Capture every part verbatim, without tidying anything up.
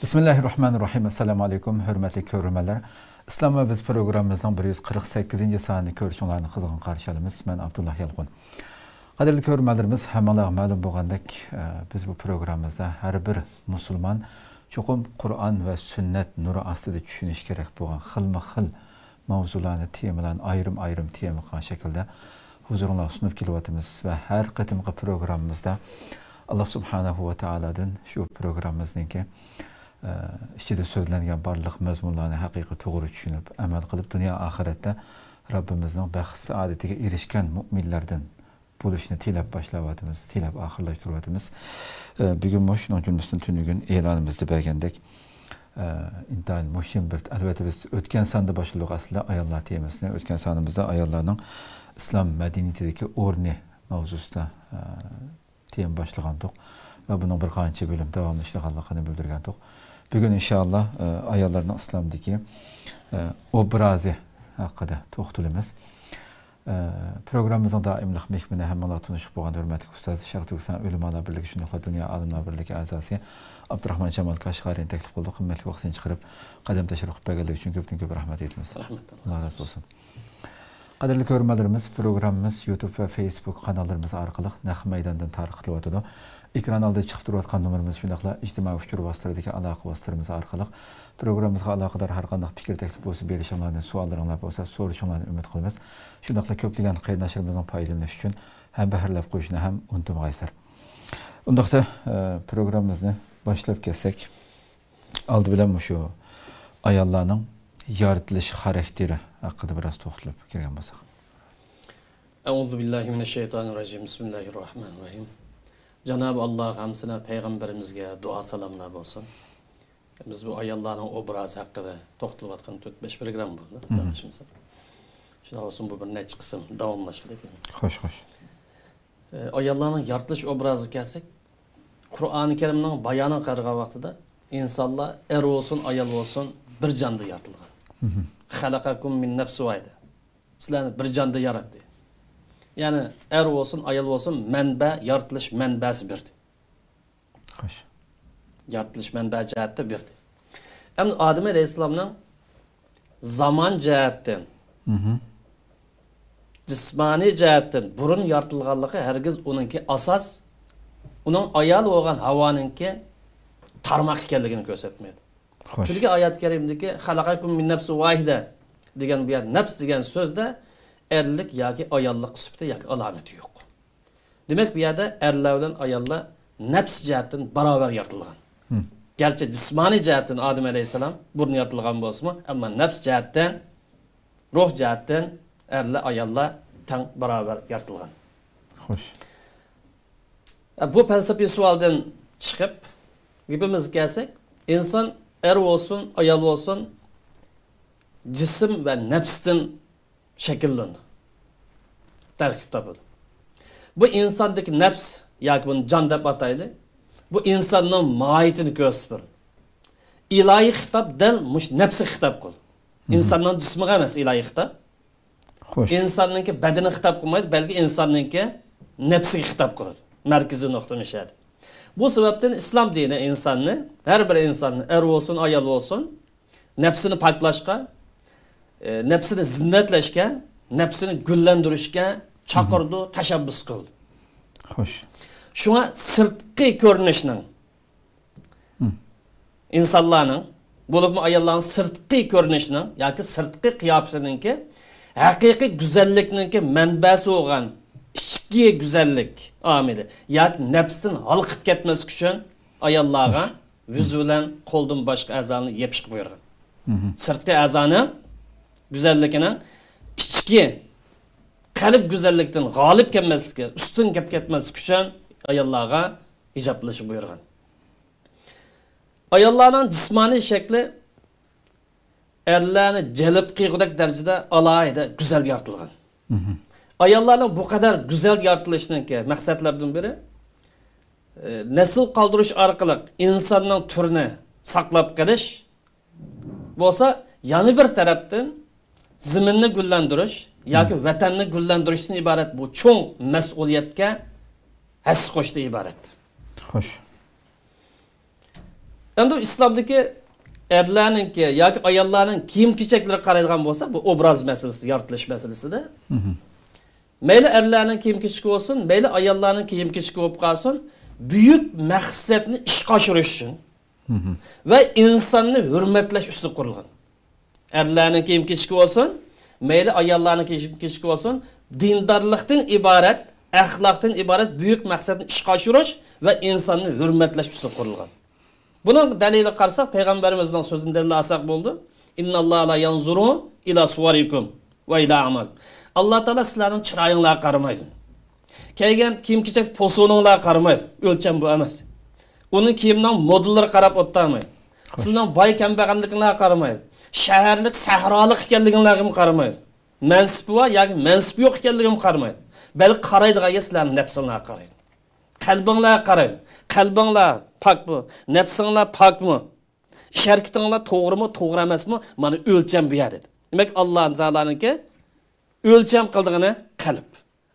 بىسمىللاھىررەھمانىررەھىم. ئەسسالامۇئەلەيكۇم، ھۆرمەتلىك كۆرۈرمەنلەر. ئىسلام ۋە بىز پروگراممىمىزنىڭ بىر يۈز قىرىق سەككىزىنچى سانىنى كۆرۈشۈڭلارنى قىزغىن قارشى ئالىمىز. مەن ئابدۇللا يالقۇن. قەدىرلىك كۆرۈرمەنلىرىمىز، ھەممىڭلارغا مەلۇم بولغاندەك، ئە، بىز بۇ پروگراممىمىزدا ھەر بىر مۇسۇلمان چوقۇم قۇرئان ۋە سۈننەت نۇرى ئاستىدا چۈشىنىشى كېرەك بولغان خىلمۇ خىل ماۋزۇلارنى، تېمىلارنى ئايرىم-ئايرىم تېما قىلغان شەكىلدە ھۇزۇرۇڭلارغا سۇنۇپ كېلىۋاتىمىز ۋە ھەر قېتىمقى پروگراممىمىزدا ئاللا سۇبھانەھۇ ۋە تائالادىن شۇ پروگراممىمىزنىڭكى، ئە، ئىچىدە سۆزلەنگەن بارلىق مەزمۇنلارنى ھەقىقىي توغرا چۈشىنىپ، ئەمەل قىلىپ، دۇنيا ئائىرەتتە رەببىمىزنىڭ بەخت سائادىتىگە ئېرىشكەن مۇئمىنلەردىن بولۇشنى تىلەپ باشلاۋاتىمىز، تىلەپ ئاخىرلاشتۇرۇۋاتىمىز. ئە، بۈگۈنمۇ شۇنىڭ جۈملىسىدىن تۈنۈگۈن ئېلانىمىزدا بەرگەندەك، ئە، ئىنتايىن مۇھىم بىر، ئەلۋەتتە، بىز ئۆتكەن ساندا باشلىدۇق ئەسلىدە ئاياللار تېمىسىنى، ئۆتكەن سانىمىزدا ئاياللارنىڭ ئىسلام مەدەنىيىتىدىكى ئورنى ماۋزۇسىدا، ئە، تېما باشلىغانتۇق ۋە بۇنىڭ بىر قانچە بۆلۈم داۋاملىشىدىغانلىقىنى بىلدۈرگەنتۇق. بۈگۈن ئىنشائاللا، ئە، ئاياللارنىڭ ئىسلامدىكى، ئە، ئوبرازى ھەققىدە توختىلىمىز. ئە، پروگراممىمىزنىڭ دائىملىق مېھمىنى، ھەممىڭلار تونۇشلۇق بولغان ھۆرمەتلىك ئۇستاز، شەرقىي تۈركىستان ئۆلىمالار بىرلىكى، شۇنداقلا دۇنيا ئالىملار بىرلىكى ئەزاسى ئابدۇراخمان جامال كاشغەرىنى تەكلىپ قىلدۇق. قىممەتلىك ۋاقتىنى چىقىرىپ، قەدەم تەشرىپ قىلىپ بەرگەنلىكى ئۈچۈن كۆپتىن كۆپ رەھمەت ئېيتىمىز. رەھمەت. ئاللا رازى بولسۇن. قەدىرلىك كۆرۈرمەنلىرىمىز، پروگراممىمىز يۇتۇب ۋە فېيسبۇك قاناللىرىمىز ئارقىلىق نەق مەيداندىن تارقىتىلىۋاتىدۇ. ئېكران ئالدىدا چىقىپ تۇرۇۋاتقان نومۇرىمىز، شۇنداقلا ئىجتىمائىي ئۇچۇر ۋاسىتىلىرىدىكى ئالاقە ۋاسىتىلىرىمىز ئارقىلىق پروگراممىمىزغا ئالاقىدار ھەر قانداق پىكىر، تەكلىپ بولسا بېرىشىڭلارنى، سوئاللىرىڭلار بولسا سورىشىڭلارنى ئۈمىد قىلىمىز. شۇنداقلا كۆپلىگەن قېرىنداشلىرىمىزنىڭ پايدىلىنىشى ئۈچۈن ھەمبەھىرلەپ قويۇشنى ھەم ئۇنتۇمىغايسىلەر. ئۇنداقتا، ئە، پروگراممىمىزنى باشلاپ كەتسەك، ئالدى بىلەن مۇشۇ ئاياللارنىڭ يارىتىلىش خاراكتېرى ھەققىدە بىراز توختىلىپ كىرگەن بولساق. ئەئۇزۇ بىللاھى مىنەششەيتانىررەجىم. بىسمىللاھىررەھمانىررەھىم. جانابى ئاللاغا ھەمسىنە پەيغەمبىرىمىزگە دۇئا سالاملار بولسۇن. بىز بۇ ئاياللارنىڭ ئوبرازى ھەققىدە توختىلىۋاتقان تۆت بەش پروگرامما بولدى، مم. دانىشمىسا. شۇنداق بولسۇن، بۇ بىر نەچچە قىسىم داۋاملاشقىلى. خوش، خوش. ئە، ئاياللارنىڭ يارىتىلىش ئوبرازىغا كەلسەك، قۇرئانى كەرىمنىڭ بايانىغا قارىغان ۋاقتىدا ئىنسانلار ئەر بولسۇن، ئايال بولسۇن، بىر جاندا يارىتىلغان. مم. خەلەقەكۇم مىن نەفسىن ۋاھىدە. سىلەرنى بىر جاندا ياراتتى. يەنى ئەر بولسۇن، ئايال بولسۇن، مەنبە، يارىتىلىش مەنبەسى بىردى. خوش. يارىتىلىش مەنبە جەھەتتە بىردى. ئەمدى ئادەم ئەلەيھىسسالامنىڭ زامان جەھەتتىن، مم. جىسمانىي جەھەتتىن بۇرۇن يارىتىلغانلىقى ھەرگىز ئۇنىڭكى ئاساس، ئۇنىڭ ئايالى بولغان ھاۋانىڭكى تارماق ئىكەنلىكىنى كۆرسەتمەيدۇ. خوش. چۈنكى ئايەت كەرىمدىكى «خەلەقەكۇم مىن نەفسىن ۋاھىدە» دېگەن بۇ يەر، نەپس دېگەن سۆزدە ئەرلىك ياكى ئاياللىق سۈپىتى ياكى ئالامىتى يوق. دېمەك، بۇ يەردە ئەرلەر بىلەن ئاياللار نەپس جەھەتتىن باراۋەر يارىتىلغان. مم. گەرچە جىسمانىي جەھەتتىن ئادەم ئەلەيھىسسالام بۇرۇن يارىتىلغان بولسىمۇ، ئەمما نەپس جەھەتتىن، روھ جەھەتتىن ئەرلەر، ئاياللار تەڭ باراۋەر يارىتىلغان. خوش. بۇ پەلسەپىي سوئالدىن چىقىپ، گېپىمىزگە كەلسەك، ئىنسان ئەر بولسۇن، ئايال بولسۇن، جىسىم ۋە نەپستىن شەكىللىنىدۇ، تەركىب تاپىدۇ. بۇ ئىنساندىكى نەپس ياكى بۇنى جان دەپ ئاتايلى، بۇ ئىنساننىڭ ماھىيىتىنى كۆرسىتىپ بېرىدۇ. ئىلاھىي خىتاب دەل مۇشۇ نەپسكە خىتاب قىلىدۇ. مم. ئىنساننىڭ جىسمىغا ئەمەس ئىلاھىي خىتاب. خوش. ئىنساننىڭكى بەدىنىگە خىتاب قىلمايدۇ، بەلكى ئىنساننىڭكى نەپسىگە خىتاب قىلىدۇ. مەركىزىي نۇقتا مۇشۇ يەردە. بۇ سەۋەبتىن ئىسلام دىنى ئىنساننى، ھەر بىر ئىنساننى، ئەر بولسۇن، ئايال بولسۇن، نەپسىنى پاكلاشقا، ئە، نەپسىنى زىننەتلەشكە، نەپسىنى گۈللەندۈرۈشكە چاقىرىدۇ، مم. تەشەببۇس قىلىدۇ. خوش. شۇڭا سىرتقى كۆرۈنۈشنىڭ، مم. ئىنسانلارنىڭ، بولۇپمۇ ئاياللارنىڭ سىرتقى كۆرۈنۈشىنىڭ ياكى سىرتقى قىياپىتىنىڭكى ھەقىقىي گۈزەللىكنىڭكى مەنبەسى بولغان ئىچكى گۈزەللىك ئامىلى ياكى نەپستىن ھالقىپ كەتمەسلىك ئۈچۈن ئاياللارغا خوش. يۈز بىلەن قولدىن باشقا ئەزالارنى يېپىشقا بۇيرۇغان. مم. سىرتقى ئەزانىڭ گۈزەللىكىنىڭ ئىچكى قەلب گۈزەللىكتىن غالىب كەلمەسلىكى، ئۈستۈن كەپ كەتمەسلىكى ئۈچۈن ئاياللارغا ھىجابلىنىشنى بۇيرۇغان. ئاياللارنىڭ جىسمانىي شەكلى ئەرلەرنى جەلپ قىلغۇدەك دەرىجىدە ئالاھىدە گۈزەل يارىتىلغان. مم. ئاياللارنىڭ بۇ قەدەر گۈزەل يارىتىلىشىنىڭكى مەقسەتلىرىدىن بىرى، ئە، نەسىل قالدۇرۇش ئارقىلىق ئىنساننىڭ تۈرىنى ساقلاپ قېلىش بولسا، يەنە بىر تەرەپتىن زېمىننى گۈللەندۈرۈش ياكى مم. ۋەتەننى گۈللەندۈرۈشتىن ئىبارەت بۇ چوڭ مەسئۇلىيەتكە ھەسسە قوشۇشتىن ئىبارەت. خوش. ئەمدى ئىسلامدىكى ئەرلەرنىڭكى ياكى ئاياللارنىڭ كىيىم-كېچەكلىرىگە قارايدىغان بولسا، بۇ ئوبراز مەسىلىسى، يارىتىلىش مەسىلىسىدە. مەيلى ئەرلەرنىڭ كىيىم-كېچىكى بولسۇن، مەيلى ئاياللارنىڭ كىيىم-كېچىكى بولۇپ قالسۇن، بۈيۈك مەقسەتنى ئىشقا ئاشۇرۇش ئۈچۈن ۋە ئىنساننى ھۆرمەتلەش ئۈستىگە قۇرۇلغان. ئەرلەرنىڭ كىيىم-كېچىكى بولسۇن، مەيلى ئاياللارنىڭ كىيىم-كېچىكى بولسۇن، دىندارلىقتىن ئىبارەت، ئەخلاقتىن ئىبارەت بۈيۈك مەقسەتنى ئىشقا ئاشۇرۇش ۋە ئىنساننى ھۆرمەتلەش ئۈستىگە قۇرۇلغان. بۇنىڭ دەلىلىگە قارىساق، پەيغەمبىرىمىزنىڭ سۆزىدىن دەلىل ئالساق بولىدۇ. «ئىنناللاھە لا يەنزۇرۇ ئىلا سۇۋەرىكۇم ۋە ئىلا ئەمالىكۇم.» ئاللا تائالا سىلەرنىڭ چىرايىڭلارغا قارىمايدۇ. كىيگەن كىيىم-كېچەك پوسۇلۇڭلارغا قارىمايدۇ. ئۆلچەم بۇ ئەمەس. ئۇنىڭ كىيىمىنىڭ مودېللىرىغا قاراپ ئولتۇرمايدۇ. سىلىنىڭ باي-كەمبەغەللىكىڭلارغا قارىمايدۇ. شەھەرلىك، سەھرالىق ئىكەنلىكىڭلارغىمۇ قارىمايدۇ. مەنسىپى بار ياكى مەنسىپى يوق ئىكەنلىكىمۇ قارىمايدۇ. بەلكى قارايدىغان يەر سىلەرنىڭ نەپسىڭلارغا قارايدۇ. قەلبىڭلارغا قارايدۇ. قەلبىڭلار پاكمۇ؟ نەپسىڭلار پاكمۇ؟ ئىش ھەرىكىتىڭلار توغرىمۇ، توغرا ئەمەسمۇ؟ مانا ئۆلچەم بۇ يەردە. دېمەك، ئاللا تائالانىڭكى ئۆلچەم قىلىدىغىنى قەلب.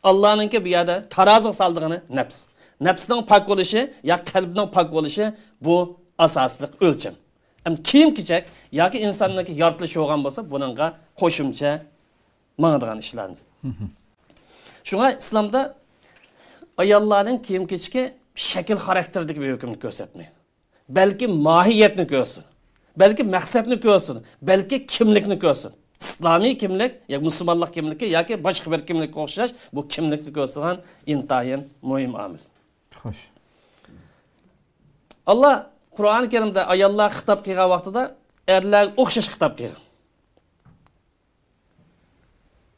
ئاللانىڭكى بۇ يەردە تارازىغا سالىدىغىنى نەپس. نەپسنىڭ پاك بولۇشى يا قەلبنىڭ پاك بولۇشى، بۇ ئاساسلىق ئۆلچەم. ئەمما كىيىم-كېچەك ياكى ئىنساننىڭكى يارىتىلىشى بولغان بولسا، بۇنىڭغا قوشۇمچە ماڭىدىغان ئىشلار. شۇڭا ئىسلامدا ئاياللارنىڭ كىيىم-كېچىكى شەكىل خاراكتېرىدىكى بىر ھۆكۈمنى كۆرسەتمەيدۇ. بەلكى ماھىيەتنى كۆرسۇن، بەلكى مەقسەتنى كۆرسۇن، بەلكى كىملىكنى كۆرسۇن. ئىسلامىي كىملىك ياكى مۇسۇلمانلىق كىملىكى ياكى باشقا بىر كىملىككە ئوخشاش بۇ كىملىكنى كۆرسىتىدىغان ئىنتايىن مۇھىم ئامىل. خوش. ئاللا قۇرئان كەرىمدە ئاياللارغا خىتاب قىلغان ۋاقتىدا ئەرلەرگە ئوخشاش خىتاب قىلغان.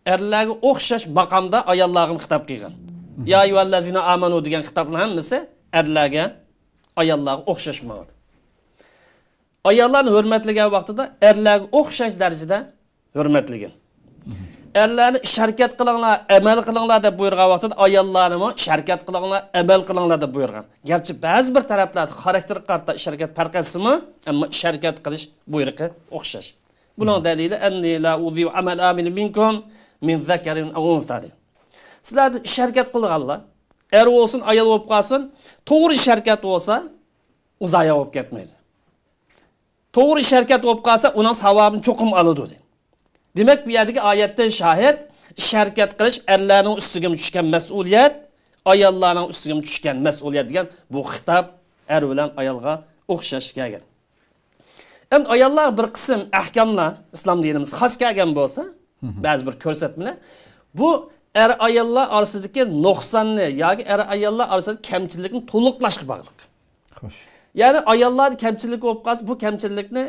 ئەرلەرگە ئوخشاش ماقامدا ئاياللارغىمۇ خىتاب قىلغان. «يا ئەييۇھەللەزىنە ئامەنۇ» دېگەن خىتابنىڭ ھەممىسى ئەرلەرگە، ئاياللارغا ئوخشاش ماڭىدۇ. ئاياللارنى ھۆرمەتلىگەن ۋاقتىدا ئەرلەرگە ئوخشاش دەرىجىدە ھۆرمەتلىگىن. ئەرلەرنى ئىش ھەرىكەت قىلىڭلار، ئەمەل قىلىڭلار دەپ بۇيرۇغان ۋاقتىدا ئاياللارنىمۇ ئىش ھەرىكەت قىلىڭلار، ئەمەل قىلىڭلار دەپ بۇيرۇغان. گەرچە بەزى بىر تەرەپلەردە خاراكتېرگە قارىتا ئىش ھەرىكەت پەرق ئەتسىمۇ، ئەمما ئىش ھەرىكەت قىلىش بۇيرۇقى ئوخشاش. بۇنىڭ دەلىلى، «ئەننى لا ئۇزىئۇ ئەمەلە ئامىلىن مىنكۇم مىن زەكەرىن ئەۋ ئۇنسا» دەيدۇ. سىلەردىن ئىش ھەرىكەت قىلىدىغانلار، ئەر بولسۇن، ئايال بولۇپ قالسۇن، توغرا ئىش ھەرىكەت بولسا، ئۇ زايە بولۇپ كەتمەيدۇ. توغرا ئىش ھەرىكەت بولۇپ قالسا، ئۇنىڭ ساۋابىنى چوقۇم ئالىدۇ، دەيدۇ. دېمەك، بۇ يەردىكى ئايەتتىن شاھىت، ئىش ھەرىكەت قىلىش ئەرلەرنىڭ ئۈستىگىمۇ چۈشكەن مەسئۇلىيەت، ئاياللارنىڭ ئۈستىگىمۇ چۈشكەن مەسئۇلىيەت دېگەن بۇ خىتاب ئەر بىلەن ئايالغا ئوخشاش كەلگەن. ئەمدى ئاياللارغا بىر قىسىم ئەھكاملار ئىسلام دىنىمىز خاس كەلگەن بولسا، بەزى بىر كۆرسەتمىلەر، بۇ ئەر-ئاياللار ئارىسىدىكى نۇقساننى ياكى ئەر-ئاياللار ئارىسىدىكى كەمچىلىكنى تولۇقلاشقا باغلىق. خوش. يەنى ئاياللاردا كەمچىلىك بولۇپ قالسا، بۇ كەمچىلىكنى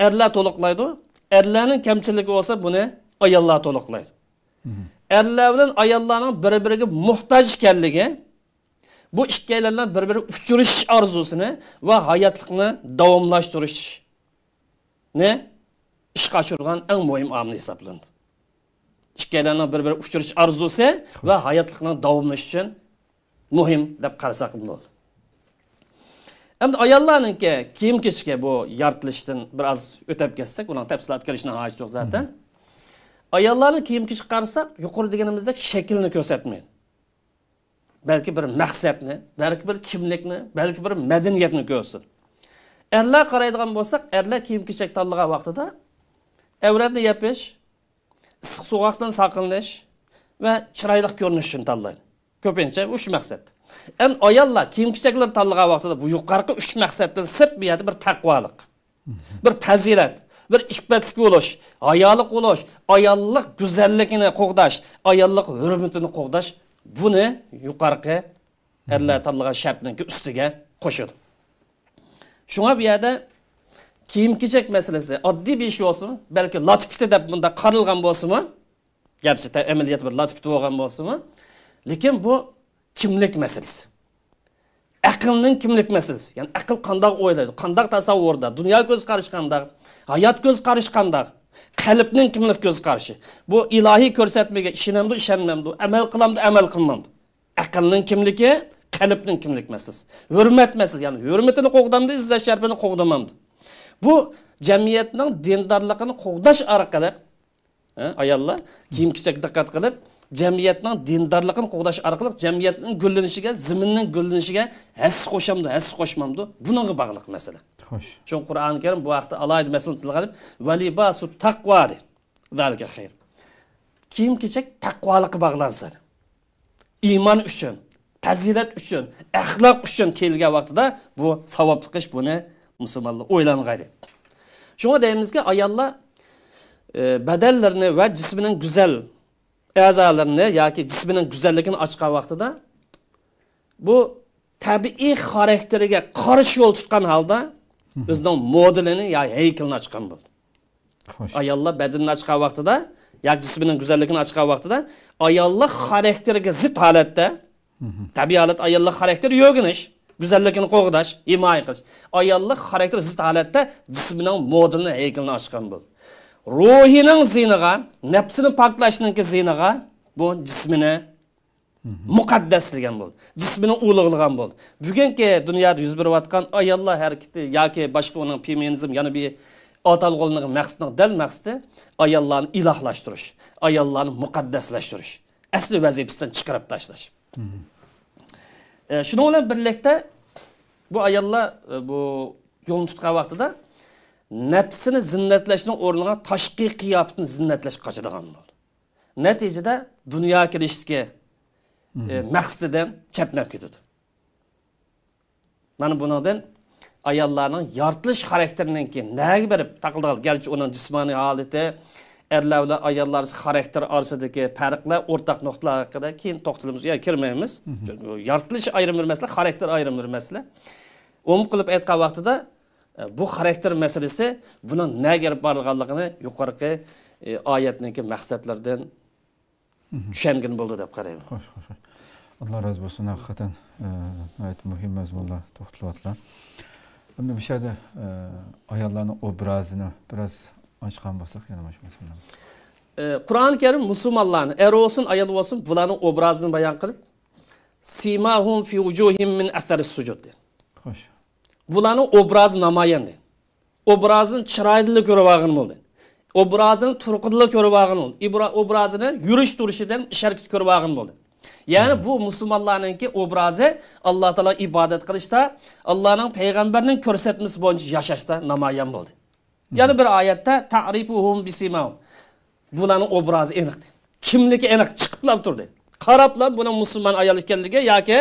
ئەرلەر تولۇقلايدۇ. ئەرلەرنىڭ كەمچىلىكى بولسا، بۇنى ئاياللار تولۇقلايدۇ. ئەرلەر بىلەن ئاياللارنىڭ بىر-بىرىگە موھتاج ئىكەنلىكى، بۇ ئىككىيلەننىڭ بىر-بىرىگە ئۇچرىشىش ئارزۇسىنى ۋە ھاياتلىقنى داۋاملاشتۇرۇشنى ئىشقا ئاشۇرىدىغان ئەڭ مۇھىم ئامىل ھېسابلىنىدۇ. ئىككىيلەننىڭ بىر-بىرىگە ئۇچرىشىش ئارزۇسى ۋە ھاياتلىقنىڭ داۋاملىشىشى ئۈچۈن مۇھىم دەپ قارىساق بولىدۇ. ئەمدى ئاياللارنىڭكى كىيىم-كېچىكى بۇ يارىتىلىشتىن بىر ئاز ئۆتۈپ كەتسەك، ئۇنىڭ تەپسىلاتىغا كىرىشنىڭ ھاجىتى يوق زاتەن. ئاياللارنىڭ كىيىم-كېچىكىگە قارىساق، يۇقىرىدا دېگىنىمىزدەك شەكىلنى كۆرسەتمەيدۇ. بەلكى بىر مەقسەتنى، بەلكى بىر كىملىكنى، بەلكى بىر مەدەنىيەتنى كۆرسۇن. ئەرلەر قارايدىغان بولساق، ئەرلەر كىيىم-كېچەك تاللىغان ۋاقتىدا ئەۋرەتنى يېپىش، ئىسسىق سوغۇقتىن ساقلىنىش ۋە چىرايلىق كۆرۈنۈش ئۈچۈن تاللايدۇ. كۆپىنچە ئۈچ مەقسەت. ئەمما ئاياللار كىيىم-كېچەكلىرىنى تاللىغان ۋاقتىدا بۇ يۇقىرىقى ئۈچ مەقسەتتىن سىرت بۇ يەردە بىر تەقۋالىق، بىر پەزىلەت، بىر ئىپپەتلىك بولۇش، ھايالىق بولۇش، ئاياللىق گۈزەللىكىنى قوغداش، ئاياللىق ھۆرمىتىنى قوغداش، بۇنى يۇقىرىقى ئەرلەر تاللىغان شەرتنىڭكى ئۈستىگە قوشىدۇ. شۇڭا بۇ يەردە كىيىم-كېچەك مەسىلىسى ئاددىي بىر ئىش بولسىمۇ، بەلكى لاتىپىتى دەپ مۇنداق قارالغان بولسىمۇ، گەرچە تە-، ئەمەلىيەتتە بىر لاتىپىتى بولغان بولسىمۇ، لېكىن بۇ كىملىك مەسىلىسى. ئەقىلنىڭ كىملىك مەسىلىسى. يەنى ئەقىل قانداق ئويلايدۇ، قانداق تەسەۋۋۇردا، دۇنيا كۆز قارىشى قانداق، ھايات كۆز قارىشى قانداق، قەلبنىڭ كىملىك كۆز قارىشى. بۇ ئىلاھىي كۆرسەتمىگە ئىشىنەمدۇ، ئىشەنمەمدۇ، ئەمەل قىلامدۇ، ئەمەل قىلمامدۇ. ئەقىلنىڭ كىملىكى، قەلبنىڭ كىملىك مەسىلىسى. ھۆرمەت مەسىلىسى، يەنى ھۆرمىتىنى قوغدامدۇ، ئىززەت شەرىپىنى قوغدىمامدۇ. بۇ جەمئىيەتنىڭ دىندارلىقىنى قوغداش ئارقىلىق، ھە، ئاياللار كىيىم-كېچەككە دىققەت قىلىپ، جەمئىيەتنىڭ دىندارلىقىنى قوغداش ئارقىلىق جەمئىيەتنىڭ گۈللىنىشىگە، زېمىننىڭ گۈللىنىشىگە ھەسسە قوشامدۇ، ھەسسە قوشمامدۇ، بۇنىڭغا باغلىق مەسىلە. خوش. شۇڭا قۇرئان كەرىم بۇ ھەقتە ئالاھىدە مەسىلىنى تىلغا ئېلىپ، «ۋەلىباسۇ تەقۋا» دېدى. «زالىكە خەير.» كىيىم-كېچەك تەقۋالىققا باغلانسا. ئىمان ئۈچۈن، پەزىلەت ئۈچۈن، ئەخلاق ئۈچۈن كىيىلگەن ۋاقتىدا بۇ ساۋابلىق ئىش، بۇنى مۇسۇلمانلار ئويلانغايلى. شۇڭا دەيمىزكى، ئاياللار، ئى، بەدەنلىرىنى ۋە جىسمىنىڭ گۈزەل ئەزالىرىنى ياكى جىسمىنىڭ گۈزەللىكىنى ئاچقان ۋاقتىدا بۇ تەبىئىي خاراكتېرىگە قارشى يول تۇتقان ھالدا مھم. ئۆزىنىڭ مودېلىنى يا ھەيكىلىنى ئاچقان بولدى. خوش. ئاياللار بەدىنىنى ئاچقان ۋاقتىدا ياكى جىسمىنىڭ گۈزەللىكىنى ئاچقان ۋاقتىدا ئاياللار خاراكتېرىگە زىت ھالەتتە، مھم. تەبىئىي ھالەتتە ئاياللار خاراكتېرى يۆگىنىش، گۈزەللىكىنى قوغداش، ھىمايە قىلىش. ئاياللار خاراكتېرى زىت ھالەتتە جىسمىنىڭ مودېلىنى، ھەيكىلىنى ئاچقان بولدى. روھىنىڭ زىيىنىغا، نەپسىنى پاكلاشنىڭكى زىيىنىغا بۇ جىسمىنى مھم. مۇقەددەسلىگەن بولدى. جىسمىنى ئۇلۇغلىغان بولدى. بۈگۈنكى دۇنيادا يۈز بېرىۋاتقان ئاياللار ھەرىكىتى ياكى باشقا ئۇنىڭ فېمىنىزم يەنە بىر ئاتالغۇلىنىڭ مەقسىتىنىڭ دەل مەقسىتى ئاياللارنى ئىلاھلاشتۇرۇش، ئاياللارنى مۇقەددەسلەشتۈرۈش، ئەسلى ۋەزىپىسىدىن چىقىرىپ تاشلاش. مھم. ئە، شۇنىڭ بىلەن بىرلىكتە بۇ ئاياللار، ئە، بۇ يولنى تۇتقان ۋاقتىدا نەپسىنى زىننەتلەشنىڭ ئورنىغا تاشقى قىياپىتىنى زىننەتلەشكە قاچىدىغان بولدى. نەتىجىدە دۇنياغا كېلىشتىكى، ئى، مھم. مەقسىتىدىن چەتنەپ كېتىدۇ. مانا بۇنىڭدىن ئاياللارنىڭ يارىتىلىش خاراكتېرىنىڭكى نەگە بېرىپ تاقىلىدىغان، گەرچە ئۇنىڭ جىسمانىي ھالىتى، ئەرلەر بىلەن ئاياللار ئارىسى خاراكتېر ئارىسىدىكى پەرقلەر، ئورتاق نۇقتىلار ھەققىدە كېيىن توختىلىمىز، يا كىرمەيمىز. مھم. يارىتىلىش ئايرىم بىر مەسىلە، خاراكتېر ئايرىم بىر مەسىلە. ئومۇم قىلىپ ئېيتقان ۋاقتىدا، ئە، بۇ خاراكتېر مەسىلىسى بۇنىڭ نەگە ئېلىپ بارىدىغانلىقىنى يۇقىرىقى، ئى، ئايەتنىڭكى مەقسەتلىرىدىن مھم. چۈشەنگىلى بولىدۇ دەپ قارايمەن. خوش، خوش، خوش. ئاللا رازى بولسۇن، ھەقىقەتەن، ئە، ناھايىتى مۇھىم مەزمۇنلار توختىلىۋاتىلا. ئەمدى مۇشۇ يەردە، ئە، ئاياللارنىڭ ئوبرازىنى بىراز ئاچقان بولساق يەنە مۇشۇ مەسىلىنى. ئە، قۇرئان كەرىم مۇسۇلمانلارنى، ئەر بولسۇن، ئايال بولسۇن، بۇلارنىڭ ئوبرازىنى بايان قىلىپ، «سىماھۇم فى ۋۇجۇھىم مىن ئەسەرىس سۇجۇد» دېدى. خوش. بۇلارنىڭ ئوبرازى نامايان دېدى. ئوبرازىنى چىرايىدىلا كۆرۈۋالغىلى بولدى. ئوبرازىنى تۇرقىدىلا كۆرۈۋالغىلى بولدى. ئىبرا-، ئوبرازىنى يۇرۇش-تۇرۇشىدىن، ئىش-ھەرىكىتى كۆرۈۋالغىلى بولدى. يەنى مھم. بۇ مۇسۇلمانلارنىڭكى ئوبرازى ئاللا تائالاغا ئىبادەت قىلىشتا، ئاللانىڭ پەيغەمبەرنىڭ كۆرسەتمىسى بويىچە ياشاشتا نامايان بولدى. مھم. يەنە بىر ئايەتتە، «تەرىفۇھۇم بىسىماھۇم.» بۇلارنىڭ ئوبرازى ئېنىق. كىملىكى ئېنىق، چىقىپلا تۇردى. قاراپلا بۇنىڭ مۇسۇلمان ئايال ئىكەنلىكى ياكى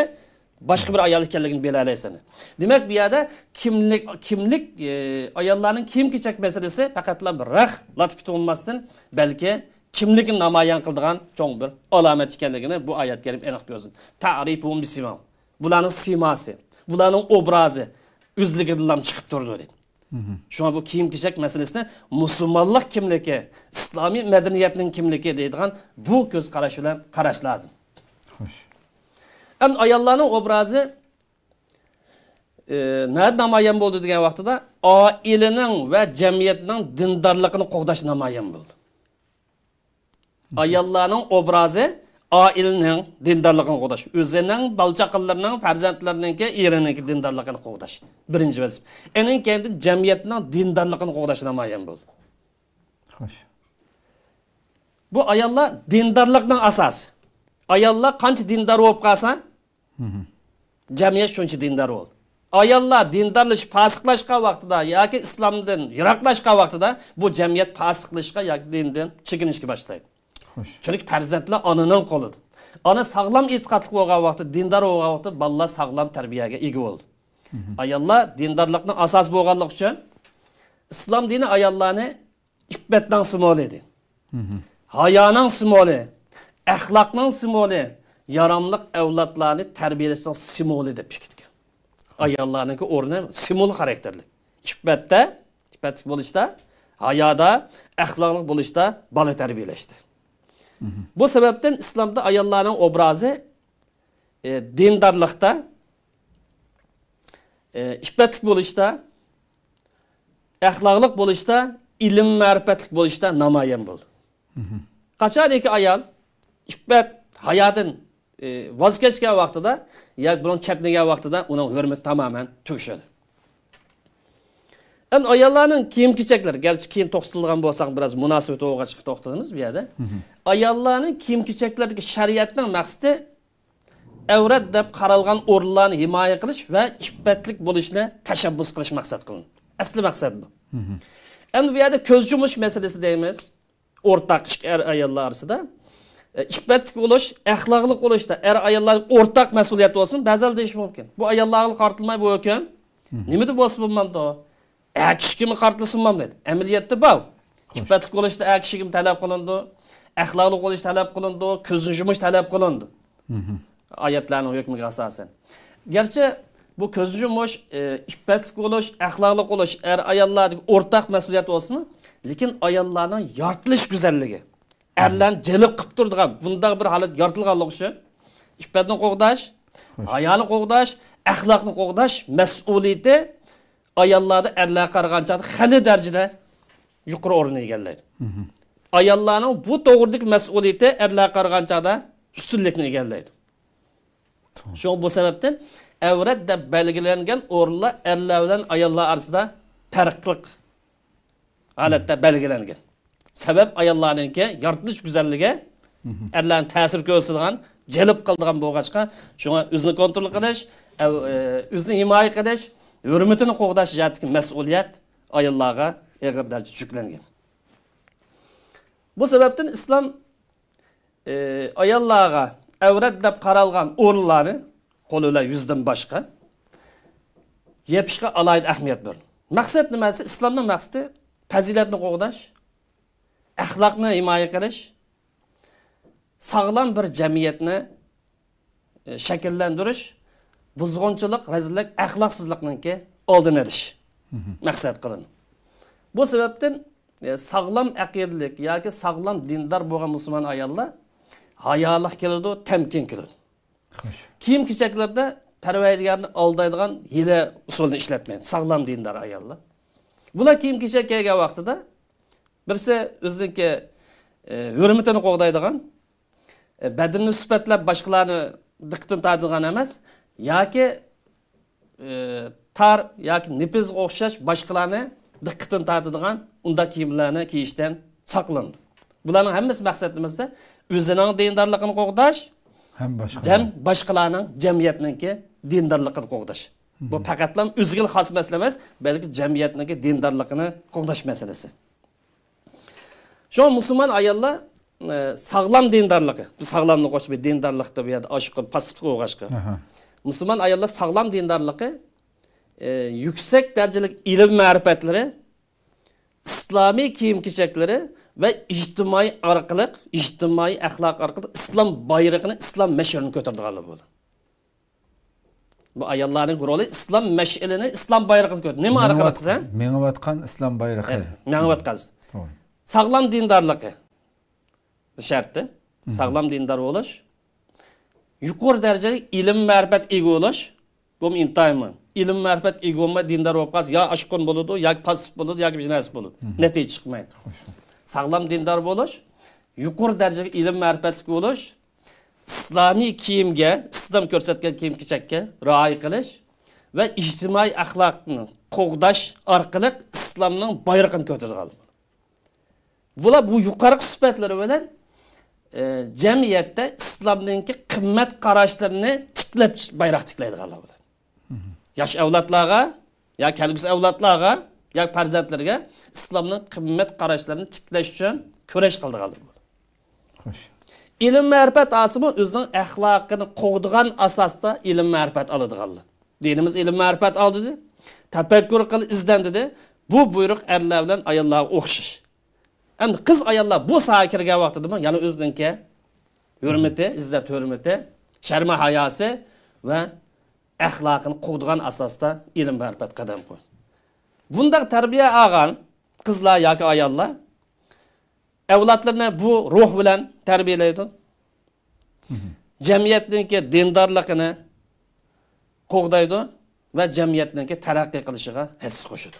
باشقا بىر ئايال ئىكەنلىكىنى بىلەلەيسەن. دېمەك، بۇ يەردە كىملىك، كىملىك، ئى، ئاياللارنىڭ كىيىم-كېچەك مەسىلىسى پەقەتلا بىر رەخ لاتىپىتى بولماستىن، بەلكى كىملىكنى نامايان قىلىدىغان چوڭ بىر ئالامەت ئىكەنلىكىنى بۇ ئايەت كەرىم ئېنىق كۆرسىتىدۇ. «تەرىفۇھۇم بىسىماھۇم.» بۇلارنىڭ سىماسى، بۇلارنىڭ ئوبرازى ئۆزلۈكىدىنلا چىقىپ تۇرىدۇ دېدى. مھم. شۇڭا بۇ كىيىم-كېچەك مەسىلىسىنى مۇسۇلمانلىق كىملىكى، ئىسلامىي مەدەنىيەتنىڭ كىملىكى دەيدىغان بۇ كۆز قاراش بىلەن قاراش لازىم. خوش. ئەمدى ئاياللارنىڭ ئوبرازى، ئى، نەدە نامايان بولدى دېگەن ۋاقتىدا، ئائىلىنىڭ ۋە جەمئىيەتنىڭ دىندارلىقىنى قوغداش نامايان بولدى. ئاياللارنىڭ ئوبرازى ئائىلىنىڭ دىندارلىقىنى قوغداش، ئۆزىنىڭ، بالا-چاقىلىرىنىڭ، پەرزەنتلىرىنىڭكى، ئېرىنىڭكى دىندارلىقىنى قوغداش بىرىنچى ۋەزىپە. ئېنىڭ كەينىدىن جەمئىيەتنىڭ دىندارلىقىنى قوغداش نامايان بولدى. خوش. بۇ ئاياللار دىندارلىقنىڭ ئاساسى. ئاياللار قانچە دىندار بولۇپ قالسا، مھم. جەمئىيەت شۇنچە دىندار بولدى. ئاياللار دىندارلىشىپ پاسىقلاشقان ۋاقتىدا ياكى ئىسلامدىن يىراقلاشقان ۋاقتىدا بۇ جەمئىيەت پاسىقلىشىشقا ياكى دىندىن چېكىنىشكە باشلايدۇ. خوش. چۈنكى پەرزەنتلەر ئانىنىڭ قولىدا. ئانا ساغلام ئېتىقادلىق بولغان ۋاقتىدا، دىندار بولغان ۋاقتىدا بالىلار ساغلام تەربىيەگە ئىگە بولىدۇ. مھم. ئاياللار دىندارلىقنىڭ ئاساسى بولغانلىقى ئۈچۈن ئىسلام دىنى ئاياللارنى ئىپپەتنىڭ سىمۋولى دېدى. مھم. ھايانىڭ سىمۋولى، ئەخلاقنىڭ سىمۋولى، ياراملىق ئەۋلادلارنى تەربىيەلەشنىڭ سىمۋولى دەپ بېكىتكەن. ئاياللارنىڭكى ئورنى سىمۋول خاراكتېرلىك. ئىپپەتتە، ئىپپەتلىك بولۇشتا، ھايادا، ئەخلاقلىق بولۇشتا، بالا تەربىيەلەشتە. مھم. بۇ سەۋەبتىن ئىسلامدا ئاياللارنىڭ ئوبرازى، ئى، دىندارلىقتا، ئى، ئىپپەتلىك بولۇشتا، ئەخلاقلىق بولۇشتا، ئىلىم-مەرىپەتلىك بولۇشتا نامايان بولىدۇ. مھم. قاچانكى ئايال ئىپپەت، ھايادىن، ئى، ۋاز كەچكەن ۋاقتىدا ياكى بۇنىڭ چەتنىگەن ۋاقتىدا ئۇنىڭ ھۆرمىتى تامامەن تۈگىشىدۇ. ئەمدى ئاياللارنىڭ كىيىم-كېچەكلىرى، گەرچە كېيىن توختىلىدىغان بولساق، بىراز مۇناسىۋىتى بولغاچقا توختىلىمىز بۇ يەردە. مھم. ئاياللارنىڭ كىيىم-كېچەكلىرىدىكى شەرىئەتنىڭ مەقسىتى ئەۋرەت دەپ قارالغان ئورۇنلارنى ھىمايە قىلىش ۋە ئىپپەتلىك بولۇشنى تەشەببۇس قىلىش مەقسەت قىلىنىدۇ. ئەسلى مەقسەت بۇ. ئەمدى بۇ يەردە كۆز يۇمۇش مەسىلىسى دەيمىز. ئورتاق ئىككى ئەر-ئاياللار ئارىسىدا. ئە، ئىپپەتلىك بولۇش، ئەخلاقلىق بولۇشتا ئەر-ئاياللارنىڭ ئورتاق مەسئۇلىيەت بولسۇن، بەزىلەر دېيىشى مۇمكىن. بۇ ئاياللارغا قارىتىلماي بۇ ھۆكۈم. نېمىدە بولسا بولمامدۇ؟ ئەر كىشىگىمۇ قارىتىلسۇن بولمامدۇ دەيدۇ. ئەمەلىيەتتە بار. ئىپپەتلىك بولۇشتا ئەر كىشىگىمۇ تەلەپ قىلىنىدۇ. ئەخلاقلىق بولۇش تەلەپ قىلىنىدۇ. كۆزنى يۇمۇش تەلەپ قىلىنىدۇ. ئايەتلەرنىڭ ھۆكمىگە ئاساسەن. گەرچە بۇ كۆزنى يۇمۇش، ئە، ئىپپەتلىك بولۇش، ئەخلاقلىق بولۇش ئەر-ئاياللاردىكى ئورتاق مەسئۇلىيەت بولسىمۇ، لېكىن ئاياللارنىڭ يارىتىلىش گۈزەللىكى، ئەرلەرنى جەلپ قىلىپ تۇرىدىغان بۇنداق بىر ھالەت يارىتىلغانلىقى ئۈچۈن ئىپپەتنى قوغداش، ھايانى قوغداش، ئەخلاقنى قوغداش مەسئۇلىيىتى ئاياللاردا ئەرلەرگە قارىغان چاغدا خېلى دەرىجىدە يۇقىرى ئورۇننى ئىگىلەيدۇ. ئاياللارنىڭ بۇ توغرىدىكى مەسئۇلىيىتى ئەرلەرگە قارىغان چاغدا ئۈستۈنلۈكنى ئىگىلەيدۇ. شۇڭا بۇ سەۋەبتىن ئەۋرەت دەپ بەلگىلەنگەن ئورۇنلار ئەرلەر بىلەن ئاياللار ئارىسىدا پەرقلىق ھالەتتە بەلگىلەنگەن. سەۋەب ئاياللارنىڭكى يارىتىلىش گۈزەللىكى ئەرلەرنى تەسىر كۆرسىتىدىغان، جەلپ قىلىدىغان بولغاچقا، شۇڭا ئۆزىنى كونترول قىلىش، ئەۋ-، ئە، ئۆزىنى ھىمايە قىلىش، ھۆرمىتىنى قوغداش جەھەتتىكى مەسئۇلىيەت ئاياللارغا ئېغىر دەرىجىدە يۈكلەنگەن. بۇ سەۋەبتىن ئىسلام ئى، ئاياللارغا ئەۋرەت دەپ قارالغان ئورۇنلارنى، قول بىلەن يۈزدىن باشقا، يېپىشقا ئالاھىدە ئەھمىيەت بېرىدۇ. مەقسەت نېمە دېسە، ئىسلامنىڭ مەقسىتى پەزىلەتنى قوغداش، ئەخلاقنى ھىمايە قىلىش، ساغلام بىر جەمئىيەتنى، ئى، شەكىللەندۈرۈش، بۇزغۇنچىلىق، رەزىللىك، ئەخلاقسىزلىقنىڭكى ئالدىنى ئېلىش مەقسەت قىلىنىدۇ. بۇ سەۋەبتىن، ئى، ساغلام ئەقىدىلىك ياكى ساغلام دىندار بولغان مۇسۇلمان ئاياللار ھايالىق كېلىدۇ، تەمكىن كېلىدۇ. خوش. كىيىم-كېچەكلىرىدە پەرۋەردىگارنى ئالدايدىغان ھىيلە ئۇسۇلنى ئىشلەتمەيدۇ ساغلام دىندار ئاياللار. بۇلار كىيىم-كېچەك كىيگەن ۋاقتىدا بىرسى ئۆزىنىڭكى، ئى، ھۆرمىتىنى قوغدايدىغان، ئى، بەدىنىنى سۈپەتلەپ باشقىلارنى دىققىتىنى تارتىدىغان ئەمەس، ياكى ئى، تار ياكى نېپىزغا ئوخشاش باشقىلارنى دىققىتىنى تارتىدىغان ئۇنداق كىيىملەرنى كىيىشتىن ساقلىنىدۇ. بۇلارنىڭ ھەممىسى مەقسەت نېمە دېسە، ئۆزىنىڭ دىندارلىقىنى قوغداش، ھەم باشقىلار. ھەم باشقىلارنىڭ جەمئىيەتنىڭكى دىندارلىقىنى قوغداش. بۇ پەقەتلا ئۆزىگىلا خاس مەسىلە ئەمەس، بەلكى جەمئىيەتنىڭكى دىندارلىقىنى قوغداش مەسىلىسى. شۇڭا مۇسۇلمان ئاياللار، ئە، ساغلام دىندارلىقى، بۇ ساغلاملىق بولسا بىر دىندارلىقتا بۇ يەردە ئاشۇ پاسسىپ بولغاچقا. ئاھا. مۇسۇلمان ئاياللار ساغلام دىندارلىقى، ئە، يۈكسەك دەرىجىلىك ئىلىم مەرىپەتلىرى، ئىسلامىي كىيىم-كېچەكلىرى ۋە ئىجتىمائىي ئارقىلىق، ئىجتىمائىي ئەخلاق ئارقىلىق ئىسلام بايرىقىنى، ئىسلام مەشئىلىنى كۆتۈرىدىغانلار بولىدۇ. بۇ ئاياللارنىڭ رولى ئىسلام مەشئىلىنى، ئىسلام بايرىقىنى كۆتۈرۈش. نېمە ئارقىلىق دېسە؟ مېڭىۋاتقان ئىسلام بايرىقى. ئە، مېڭىۋاتقان. توغرا. ساغلام دىندارلىقى شەرتى. ساغلام دىندار بولۇش. يۇقىرى دەرىجىدە ئىلىم مەرىپەت ئىگە بولۇش. بۇمۇ ئىنتايىن مۇھىم. ئىلىم مەرىپەت ئىگە بولماي دىندار بولۇپ قالسا، يا ئاشقۇن بولىدۇ، ياكى پاسسىپ بولىدۇ، ياكى بىر نەرسە بولىدۇ. نەتىجە چىقمايدۇ. خوش. ساغلام دىندار بولۇش، يۇقىرى دەرىجىدە ئىلىم مەرىپەتلىك بولۇش، ئىسلامىي كىيىمگە، ئىسلام كۆرسەتكەن كىيىم-كېچەككە رىئايە قىلىش ۋە ئىجتىمائىي ئەخلاقنى قوغداش ئارقىلىق ئىسلامنىڭ بايرىقىنى كۆتۈرىدىغان. بۇلار بۇ يۇقىرىقى سۈپەتلىرى بىلەن، ئە، جەمئىيەتتە ئىسلامنىڭكى قىممەت قاراشلىرىنى تىكلەپ، بايراق تىكلەيدىغانلار بۇلار. ياش ئەۋلادلارغا، يا كەلگۈسى ئەۋلادلارغا، يا پەرزەنتلىرىگە ئىسلامنىڭ قىممەت قاراشلىرىنى تىكلەش ئۈچۈن كۈرەش قىلىدىغانلار بۇلار. خوش. ئىلىم مەرىپەت ئالسىمۇ ئۆزىنىڭ ئەخلاقىنى قوغدىغان ئاساستا ئىلىم مەرىپەت ئالىدىغانلار. دىنىمىز ئىلىم مەرىپەت ئال دېدى. تەپەككۇر قىل، ئىزدەن دېدى. بۇ بۇيرۇق ئەرلەر بىلەن ئاياللارغا ئوخشاش. ئەمدى قىز ئاياللار بۇ ساھەگە كىرگەن ۋاقتىدىمۇ يەنە ئۆزىنىڭكى ھۆرمىتى، ئىززەت ھۆرمىتى، شەرمى ھاياسى ۋە ئەخلاقىنى قوغدىغان ئاساستا ئىلىم مەرىپەت قەدەم قويدى. بۇنداق تەربىيە ئالغان قىزلار ياكى ئاياللار ئەۋلادلىرىنى بۇ روھ بىلەن تەربىيەلەيدۇ. جەمئىيەتنىڭكى دىندارلىقىنى قوغدايدۇ ۋە جەمئىيەتنىڭكى تەرەققىي قىلىشىغا ھەسسە قوشىدۇ.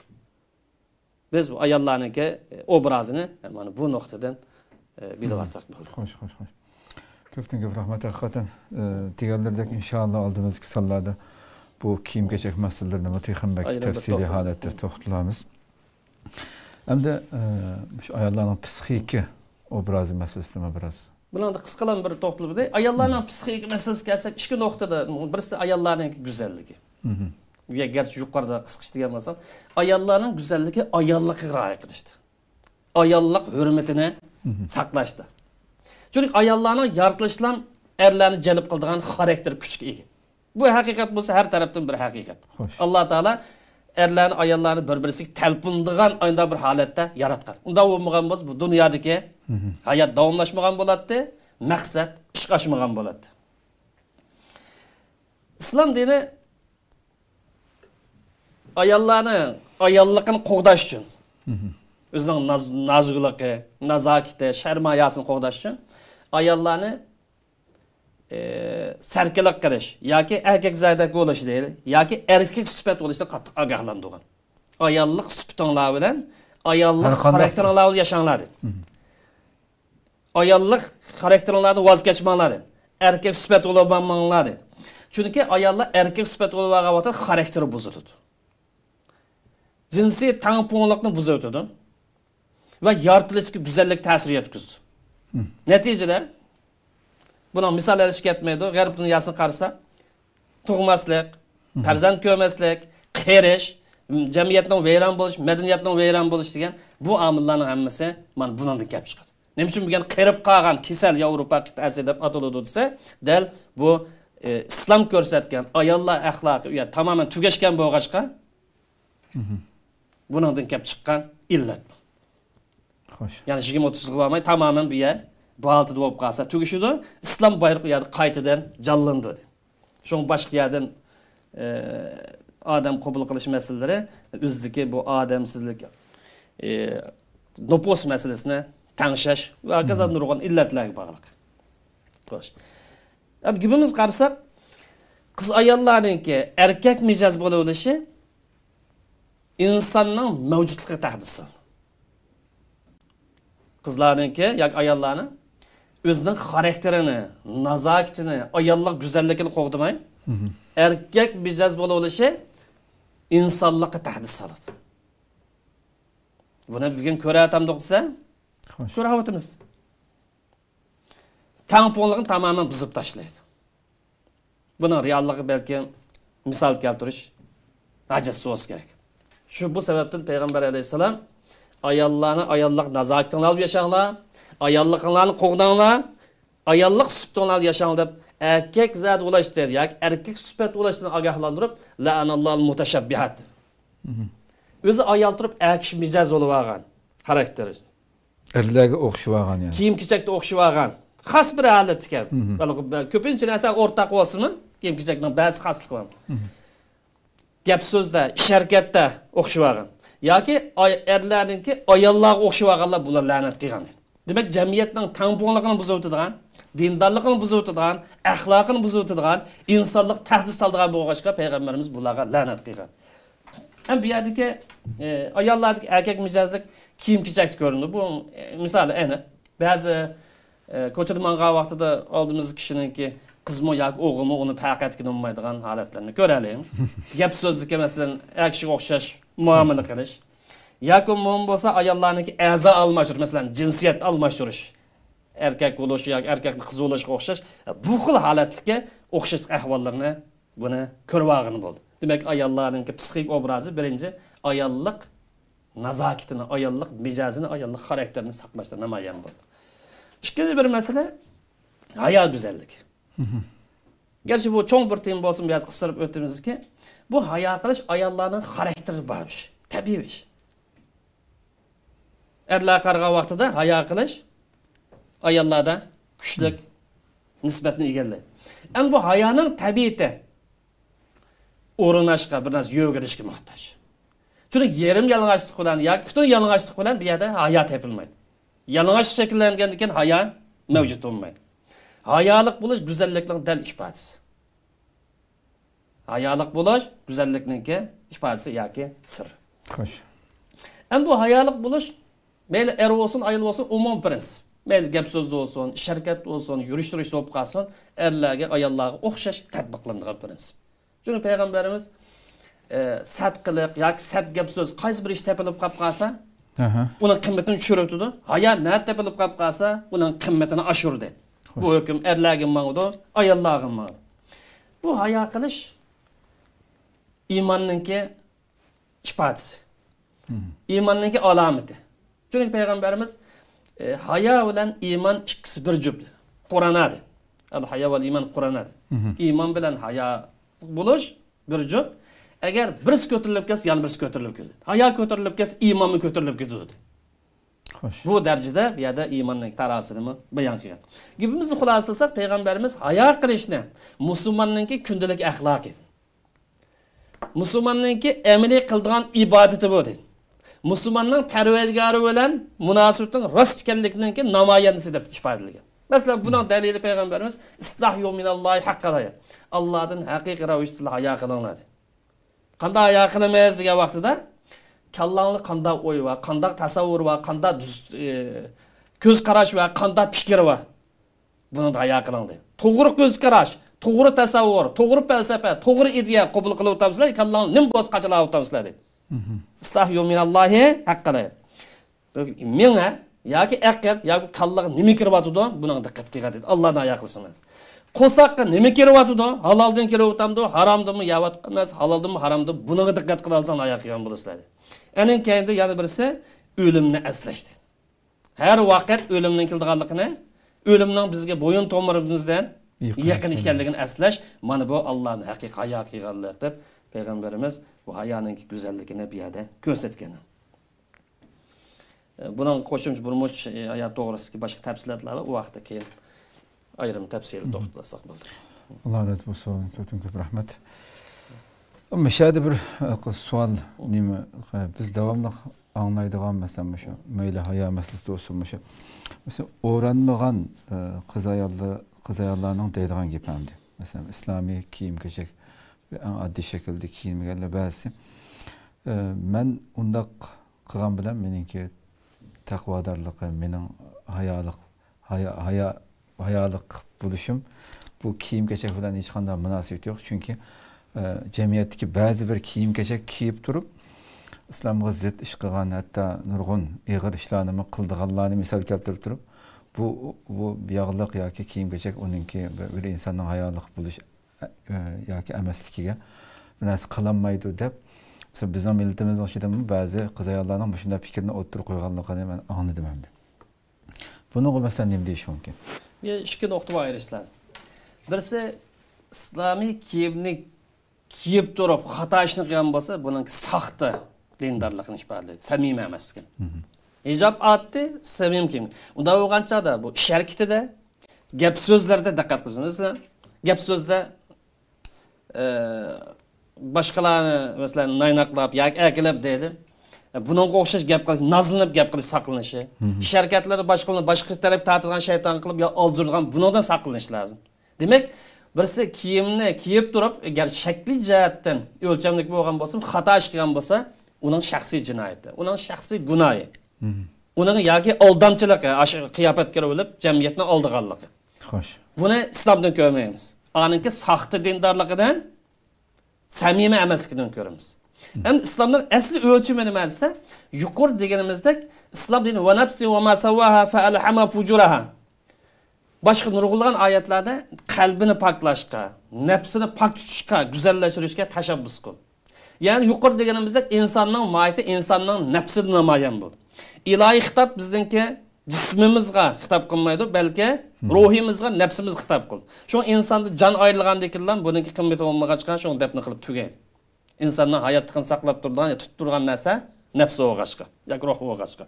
بىز بۇ ئاياللارنىڭكى ئوبرازىنى مانا بۇ نۇقتىدىن، ئە، بىلىۋالساق بولىدۇ. خوش، خوش، خوش. كۆپتىن كۆپ رەھمەت ھەقىقەتەن. ئە، دېگەنلىرىدەك ئىنشائاللا ئالدىمىزدىكى سانلاردا بۇ كىيىم-كېچەك مەسىلىلىرىنى تېخىمۇ بەك ئايرىم بىر تەپسىلىي توختىلىپ ھالەتتە توختىلىمىز. ئەمدى، ئە، مۇشۇ ئاياللارنىڭ پسىخىكا ئوبرازى مەسىلىسىدىمۇ بىراز. بۇنىڭدا قىسقىلا بىر توختىلىپ ئۆتەي. ئاياللارنىڭ پسىخىكا مەسىلىسىگە كەلسەك، ئىككى نۇقتىدا، بىرسى ئاياللارنىڭكى گۈزەللىكى. گەرچە يۇقىرىدا قىسقىچە دېگەن بولسام، ئاياللارنىڭ گۈزەللىكى ئاياللىقىغا رىئايە قىلىشتا. ئاياللىق ھۆرمىتىنى ساقلاشتا. چۈنكى ئاياللارنىڭ يارىتىلىشىلا ئەرلەرنى جەلپ قىلىدىغان خاراكتېر كۈچكە ئىگە. بۇ ھەقىقەت بولسا ھەر تەرەپتىن بىر ھەقىقەت. خوش. ئاللا تائالا ئەرلەرنى، ئاياللارنى بىر-بىرسىگە تەلپۈنىدىغان ئاينداق بىر ھالەتتە ياراتقان. ئۇنداق بولمىغان بولسا بۇ دۇنيادىكى ھايات داۋاملاشمىغان بولاتتى، مەقسەت ئىشقا ئاشمىغان بولاتتى. ئىسلام دىنى ئاياللارنى، ئاياللىقىنى قوغداش ئۈچۈن، ئۆزىنىڭ ناز-، نازۇكلۇقى، نازاكىتى، شەرم-ھاياسىنى قوغداش ئۈچۈن ئاياللارنى، ئى، سەركىلىك قىلىش ياكى ئەركەكزادە بولۇش دەيلى، ياكى ئەركەك سۈپەت بولۇشتىن قاتتىق ئاگاھلاندۇرغان. ئاياللىق سۈپىتىڭلار بىلەن، ئاياللىق ھەر قانداق خاراكتېرىڭلار بىلەن ياشاڭلار دېدى. ئاياللىق خاراكتېرىڭلاردىن ۋاز كەچمەڭلار دېدى. ئەركەك سۈپەت بولۇۋالماڭلار دېدى. چۈنكى ئاياللار ئەركەك سۈپەت بولۇۋالغان ۋاقىتتا خاراكتېرى بۇزۇلىدۇ. جىنسىي تەڭپۇڭلۇقنى بۇزۇۋېتىدۇ. ۋە يارىتىلىشتىكى گۈزەللىككە تەسىر يەتكۈزىدۇ. نەتىجىدە، بۇنىڭ مىسال ئېلىشقا كەتمەيدۇ. غەرب دۇنياسىغا قارىسا، تۇغماسلىق، پەرزەنت كۆرمەسلىك، قېرىش، جەمئىيەتنىڭ ۋەيران بولۇش، مەدەنىيەتنىڭ ۋەيران بولۇش دېگەن بۇ ئامىللارنىڭ ھەممىسى مانا بۇنىڭدىن كەپ چىقىدۇ. نېمە ئۈچۈن بۈگۈن قېرىپ قالغان كېسەل ياۋروپا قىتئەسى دەپ ئاتىلىدۇ دېسە، دەل بۇ، ئى، ئىسلام كۆرسەتكەن ئاياللار ئەخلاقى ئۇ يەردە تامامەن تۈگەشكەن بولغاچقا، بۇنىڭدىن كەپ چىققان ئىللەت بۇ. خوش. يەنى يىگىرمە ئوتتۇز يىلغا بارماي تامامەن بۇ يەر بۇ ھالىتىدە بولۇپ قالسا تۈگىشىدۇ. ئىسلام بايرىقى ئۇ يەردە قايتىدىن جانلىنىدۇ. شۇڭا باشقا يەردىن، ئى، ئادەم قوبۇل قىلىش مەسىلىلىرى ئۆزىدىكى بۇ ئادەمسىزلىك، ئى، نوپۇس مەسىلىسىنى تەڭشەش ۋە ھاكازا نۇرغۇن ئىللەتلەرگە باغلىق. خوش. ئەمدى گېپىمىزگە قارىساق، قىز ئاياللارنىڭكى ئەركەك مىجەز بولۇۋېلىشى ئىنساننىڭ مەۋجۇتلۇقىغا تەھدىت سالىدۇ. قىزلارنىڭكى ياكى ئاياللارنىڭ ئۆزىنىڭ خاراكتېرىنى، نازاكىتىنى، ئاياللىق گۈزەللىكىنى قوغدىماي، ئەركەك مىجەز بولۇۋېلىشى ئىنسانلىققا تەھدىت سالىدۇ. بۇنى بۈگۈن كۆرەتامدۇق دېسە، خوش. كۆرۈۋاتىمىز. تەڭپۇڭلۇقنى تامامەن بۇزۇپ تاشلايدۇ. بۇنىڭ رېئاللىقى بەلكىم مىسال كەلتۈرۈش ھاجەتسىز بولسا كېرەك. شۇ، بۇ سەۋەبتىن پەيغەمبەر ئەلەيھىسسالام، «ئاياللارنى ئاياللىق نازاكىتىڭلار بىلەن ياشاڭلار، ئاياللىقىڭلارنى قوغداڭلار، ئاياللىق سۈپىتىڭلار بىلەن ياشاڭلار» دەپ، ئەركەك زادى بولۇشتىن ياكى ئەركەك سۈپەت بولۇشتىن ئاگاھلاندۇرۇپ، «لەئەنەللاھۇل مۇتەشەببىھات». ئۆزى ئايال تۇرۇپ ئەر كىشى مىجەز بولۇۋالغان خاراكتېر. ئەرلەرگە ئوخشىۋالغان يەنى. كىيىم-كېچەكتە ئوخشىۋالغان. خاس بىر ھالەتتىكەن. كۆپىنچە نەرسە ئورتاق بولسىمۇ، كىيىم-كېچەكنىڭ بەزى خاسلىقى بار. گەپ-سۆزدە، ئىش-ھەرىكەتتە ئوخشىۋالغان. ياكى ئاي-، ئەرلەرنىڭكى ئاياللارغا ئوخشىۋالغانلار بۇلار لەنەت قىلغان. دېمەك، جەمئىيەتنىڭ تەڭپۇڭلۇقىنى بۇزۇۋېتىدىغان، دىندارلىقىنى بۇزۇۋېتىدىغان، ئەخلاقىنى بۇزۇۋېتىدىغان، ئىنسانلىققا تەھدىت سالىدىغان بولغاچقا، پەيغەمبىرىمىز بۇلارغا لەنەت قىلغان. ھەم بۇ يەردىكى، ئى، ئاياللاردىكى ئەركەك مىجەزلىك كىيىم-كېچەكتە كۆرۈنىدۇ. بۇ، ئى، مىسالى ئېنىق. بەزى، ئى، كوچىدا ماڭغان ۋاقتىدا ئالدىمىزدىكى كىشىنىڭكى قىزمۇ ياكى ئوغلىمۇ ئۇنى پەرق ئەتكىلى بولمايدىغان ھالەتلەرنى كۆرەلەيمىز. گەپ-سۆزدىكى، مەسىلەن، ئەر كىشىگە ئوخشاش مۇئامىلە قىلىش. ياكى ئومۇمەن بولسا ئاياللارنىڭكى ئەزا ئالماشتۇرۇش، مەسىلەن، جىنسىيەت ئالماشتۇرۇش. ئەركەك بولۇش ياكى ئەركەكنى قىز بولۇشقا ئوخشاش. بۇ خىل ھالەتتىكى ئوخشاشلىق ئەھۋاللىرىنى بۇنى كۆرۈۋالغىلى بولىدۇ. دېمەك، ئاياللارنىڭكى پسىخىك ئوبرازى بىرىنچى ئاياللىق نازاكىتىنى، ئاياللىق مىجەزىنى، ئاياللىق خاراكتېرىنى ساقلاشتا نامايان بولىدۇ. ئىككىنچى بىر مەسىلە، ھايا گۈزەللىكى. گەرچە بۇ چوڭ بىر تېما بولسىمۇ، بۇ يەردە قىستۇرۇپ ئۆتىمىزكى، بۇ ھايا قىلىش ئاياللارنىڭ خاراكتېرىدا بار ئىش، تەبىئىي ئىش. ئەرلەرگە قارىغان ۋاقتىدا ھايا قىلىش ئاياللاردا كۈچلۈك نىسبەتنى ئىگىلەيدۇ. ئەمما بۇ ھايانىڭ تەبىئىتى ئورۇنلاشقا، بىر نەرسە يۆگىنىشكە موھتاج. چۈنكى يېرىم يالىڭاچلىق بىلەن ياكى پۈتۈن يالىڭاچلىق بىلەن بۇ يەردە ھايا تېپىلمايدۇ. يالىڭاچلىق شەكىللەنگەندىن كېيىن ھايا مەۋجۇت بولمايدۇ. ھايالىق بولۇش گۈزەللىكنىڭ دەل ئىپادىسى. ھايالىق بولۇش گۈزەللىكنىڭكى ئىپادىسى ياكى سىرى. خوش. ئەمما بۇ ھايالىق بولۇش مەيلى ئەر بولسۇن، ئايال بولسۇن، ئومۇمىي پىرىنسىپ. مەيلى گەپ-سۆزدە بولسۇن، ئىش-ھەرىكەتتە بولسۇن، يۈرۈش-تۇرۇشتا بولۇپ قالسۇن، ئەرلەرگە، ئاياللارغا ئوخشاش تەتبىقلىنىدىغان پىرىنسىپ. چۈنكى پەيغەمبىرىمىز، ئە، سەت قىلىق ياكى سەت گەپ-سۆز، قايسى بىر ئىش تېپىلىپ قاپ قالسا، ئۇنىڭ قىممىتىنى چۈشۈرۈۋېتىدۇ. ھايا نەدە تېپىلىپ قاپ قالسا، ئۇنىڭ قىممىتىنى ئاشۇرىدۇ. بۇ ھۆكۈم ئەرلەرگە ماڭىدۇ، ئاياللارغا ماڭىدۇ. بۇ ھايا قىلىش ئىماننىڭكى ئىپادىسى. ئىماننىڭكى ئالامىتى. چۈنكى پەيغەمبەرىمىز، ئى، ھايا بىلەن ئىمان ئىككىسى بىر جۈپ. قۇرانادا. ئەل ھايا ۋەل ئىمان قۇرانادا. ئىمان بىلەن ھايا بولۇش بىر جۈپ. ئەگەر بىرسى كۆتۈرۈلۈپ كەتسە، يەنە بىرسى كۆتۈرۈلۈپ كېتىدۇ. ھايا كۆتۈرۈلۈپ كەتسە، ئىمانمۇ كۆتۈرۈلۈپ كېتىدۇ. خوش. بۇ دەرىجىدە بۇ يەردە ئىماننىڭ تارازىسىنىمۇ بايان قىلغان. گېپىمىزنى خۇلاسىلىساق، پەيغەمبەرىمىز ھايا قىلىشنى مۇسۇلماننىڭكى كۈندىلىك ئەخلاقى. مۇسۇلماننىڭكى ئەمەلىي قىلىدىغان ئىبادىتى بۇ دەيدۇ. مۇسۇلماننىڭ پەرۋەردىگارى بىلەن مۇناسىۋىتىنىڭ راست ئىكەنلىكىنىڭكى نامايەندىسى دەپ ئىپادىلىگەن. مەسىلەن، بۇنىڭ دەلىلى پەيغەمبەرىمىز، «ئىستەھيۇ مىنەللاھى ھەققەل ھايا.» ئاللادىن ھەقىقىي رەۋىشتە سىلەر ھايا قىلىڭلار دەيدۇ. قانداق ھايا قىلىمىز دېگەن ۋاقتىدا، كاللاڭدا قانداق ئوي بار، قانداق تەسەۋۋۇر بار، قانداق دۈز، ئى، كۆز قاراش بار، قانداق پىكىر بار. بۇنىڭدا ھايا قىلىڭ دەيدۇ. توغرا كۆز قاراش، توغرا تەسەۋۋۇر، توغرا پەلسەپە، توغرا ئىدىيە قوبۇل قىلىۋاتامسىلەر، كاللاڭدا نېمە بولسا قاچىلاۋاتامسىلەر دەيدۇ. ئىستەھيۇ مىنەللاھى ھەققەل ھايا. مېڭە ياكى ئەقىل ياكى كاللىغا نېمە كىرىۋاتىدۇ، بۇنىڭغا دىققەت قىلغىن دەيدۇ. ئاللانى ھايا قىلسىڭىز. قورساققا نېمە كىرىۋاتىدۇ، ھالالدىن كىرىۋاتامدۇ، ھارامدىنمۇ يەۋاتقان نەرسە، ھالالدىنمۇ، ھارامدىنمۇ، بۇنىڭغا دىققەت قىلالىساڭ ھايا قىلغان بولىسىلەر دەيدۇ. ئەنىڭ كەينىدە يەنە بىرسى ئۆلۈمنى ئەسلەش دەيدۇ. ھەر ۋاقىت ئۆلۈمنىڭ كېلىدىغانلىقىنى، ئۆلۈمنىڭ بىزگە بويۇن تومۇرىمىزدىن يېقىن يېقىن ئىكەنلىكىنى ئەسلەش، مانا بۇ ئاللانى ھەقىقىي ھايا قىلغانلىق دەپ پەيغەمبىرىمىز بۇ ھايانىڭكى گۈزەللىكىنى بۇ يەردە كۆرسەتكەن. بۇنىڭ قوشۇمچە بۇرمۇچ ھايا توغرىسىدىكى باشقا تەپسىلاتلار بار، ئۇ ھەقتە كېيىن ئايرىم تەپسىلىي توختالساق بولدى. ئاللا رازى بولسۇن، كۆپتىن كۆپ رەھمەت. مۇشۇ يەردە بىر، ئە، سوئال، نېمە، بىز داۋاملىق ئاڭلايدىغان، مەسىلەن، مۇشۇ مەيلى ھايا مەسىلىسىدە بولسۇن، مۇشۇ، مەسىلەن، ئورانمىغان، ئە، قىز ئاياللار، قىز ئاياللارنىڭ دەيدىغان گېپى ئەمدى. مەسىلەن، ئىسلامىي كىيىم-كېچەك، ئەڭ ئاددىي شەكىلدە كىيىنمىگەنلەر بەزىسى. ئە، مەن ئۇنداق قىلغان بىلەن مېنىڭكى تەقۋادارلىقى، مېنىڭ ھايالىق، ھايا-، ھايا-، ھايالىق بولۇشۇم بۇ كىيىم-كېچەك بىلەن ھېچقانداق مۇناسىۋىتى يوق. چۈنكى، ئە، جەمئىيەتتىكى بەزى بىر كىيىم-كېچەك كىيىپ تۇرۇپ، ئىسلامغا زىت ئىش قىلغان، ھەتتا نۇرغۇن ئېغىر ئىشلارنىمۇ قىلىدىغانلارنى مىسال كەلتۈرۈپ تۇرۇپ، بۇ، بۇ ياغلىق ياكى كىيىم-كېچەك ئۇنىڭكى بىر، بىر ئىنساننىڭ ھايالىق بولۇش، ئە، ياكى ئەمەسلىكىگە بىر نەرسە قىلالمايدۇ دەپ، مەسىلەن، بىزنىڭ مىللىتىمىزنىڭ ئىچىدىمۇ بەزى قىز-ئاياللارنىڭ مۇشۇنداق پىكىرنى ئوتتۇرىغا قويغانلىقىنى مەن ئاڭلىدىم ئەمدى. بۇنىڭغا مەسىلەن نېمە دېيىش مۇمكىن؟ يە، ئىككى نۇقتىغا ئايرىش لازىم. بىرسى، ئىسلامىي كىيىمنى كىيىپ تۇرۇپ خاتا ئىشنى قىلغان بولسا، بۇنىڭكى ساختا دىندارلىقنى ئىپادىلەيدۇ، سەمىمىي ئەمەسلىكىنى. ھىجاب ئادىتى، سەمىمىي كىيىم. ئۇنداق بولغان چاغدا بۇ ئىش ھەرىكىتىدە، گەپ سۆزلەردە دىققەت قىلىمىز. گەپ سۆزدە، ئە، باشقىلارنى، مەسىلەن، نايناقلاپ ياكى ئەركىلەپ دەيلى. بۇنىڭغا ئوخشاش گەپ قىلىش، نازلىنىپ گەپ قىلىش ساقلىنىشى. ئىش ھەرىكەتلىرىدە باشقىلارنى باشقا تەرەپكە تارتىدىغان شەيتان قىلىپ يا ئازدۇرىدىغان، بۇنىڭدىن ساقلىنىش لازىم. دېمەك، بىرسى كىيىمنى كىيىپ تۇرۇپ، ئەگەر شەكلىي جەھەتتىن ئۆلچەملىك بولغان بولسا، خاتا ئىش قىلغان بولسا، ئۇنىڭ شەخسىي جىنايىتى، ئۇنىڭ شەخسىي گۇناھى. ئۇنىڭ ياكى ئالدامچىلىقى، ئاشۇ قىياپەتكە كىرىۋېلىپ، جەمئىيەتنى ئالدىغانلىقى. خوش. بۇنى ئىسلامدىن كۆرمەيمىز. ئانىڭكى ساختا دىندارلىقىدىن، سەمىمىي ئەمەسلىكىدىن كۆرىمىز. ئەمدى ئىسلامنىڭ ئەسلى ئۆلچىمى نېمە دېسە، يۇقىرى دېگىنىمىزدەك، ئىسلام دىنى، «ۋە نەپسى ۋە ما سەۋۋاھا فەئەلھەمە فۇجۇرەھا.» باشقا نۇرغۇنلىغان ئايەتلەردە قەلبىنى پاكلاشقا، نەپسىنى پاك تۇتۇشقا، گۈزەللەشتۈرۈشكە تەشەببۇس قىل. يەنى يۇقىرى دېگىنىمىزدەك ئىنساننىڭ ماھىيىتى ئىنساننىڭ نەپسىدە نامايان بولىدۇ. ئىلاھىي خىتاب بىزنىڭكى جىسمىمىزغا خىتاب قىلمايدۇ، بەلكى روھىمىزغا، نەپسىمىزگە خىتاب قىلىدۇ. شۇڭا ئىنساندا جان ئايرىلغاندىن كېيىنلا بۇنىڭكى قىممىتى بولمىغاچقا، شۇڭا دەپنە قىلىپ تۈگەيدۇ. ئىنساننىڭ ھاياتلىقىنى ساقلاپ تۇرىدىغان، تۇتۇپ تۇرغان نەرسە نەپسى بولغاچقا ياكى روھ بولغاچقا.